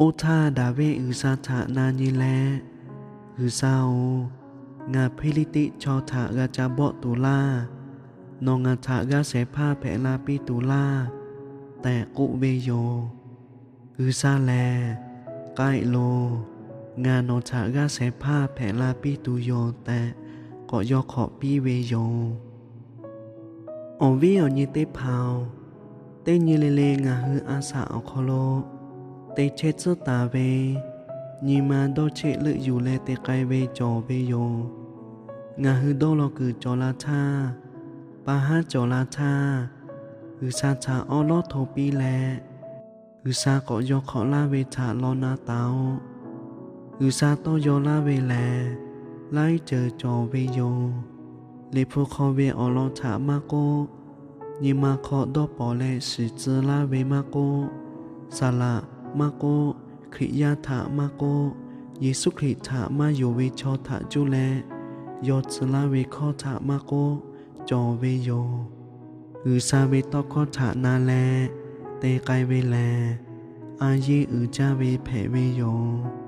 Oˇ htaˇ Daˍviˆ G'uiˬsha htaꞈ na nyi leh, G'uiˬsha-oˬ, ngaˬ Hpiˇliˇtiˆ chaw htaꞈ g'a ca bawˆ tuˬ laˇ. Nawˬ ngaˬ htaꞈ g'aˇ shehˍ hpaˇ hpehꞈ la piˇ tuˬ laˇ tehꞈ k'oˆ ve yoˬ. G'uiˬsha lehˬ, K'ai loˬ. Ngaˬ nawˬ htaꞈ g'aˇ shehˍ hpaˇ hpehꞈ la piˇ tuˬ yoˬ tehꞈ k'awꞈ yaw hk'awꞈ piˇ ve yoˬ. Awˬ viˉ awˬ nyi teˇ hpaˍ-oˬ, teˇ nyi le le ngaˬ hui a shaꞈ awˬ hk'aw lo te chehˇ tcuhˉ taˍ ve nyi ma dawˇ cheˆ leuˆ yuˬ leh te k'ai ve cawˬ ve yoˬ. Ngaˬ hui dawˇ law kuiˬ cawˬ la htaˇ, pa haˉ cawˬ la htaˇ, G'uiˬsha htaꞈ awˉ lawˉ hto piˇ leh, G'uiˬsha k'awꞈ yaw hk'awꞈ laˇ ve htaꞈ law na taˍ-oꞈ. G'uiˬsha tawˇ yaw laˇ ve lehˬ, laiˉ ceuˬ cawˬ ve yoˬ. Liꞈ hpu hk'aw ve awˬ lawn htaꞈ maˇ k'oˆ, nyi ma hk'aw dawˇ pawnˍ leh shiˍ tcuh laˇ ve maˇ k'oˆ, saˍ laꞈ maˇ k'oˆ, Hkriꞈ yaˇ htaꞈ maˇ k'oˆ, Yeˍsuˆ Hkriꞈ htaꞈ maˇ yonˍ ve chaw htaꞈ cuˇ leh yaw tcuh laˇ ve hkawˇ htaꞈ maˇ k'oˆ, cawˬ ve yoˬ. G'uiˬsha ve tawˇ hkawˇ htaꞈ na leh te k'ai ve lehˬ, a yeˇ uiˍ jaˇ ve hpehꞈ ve yoˬ.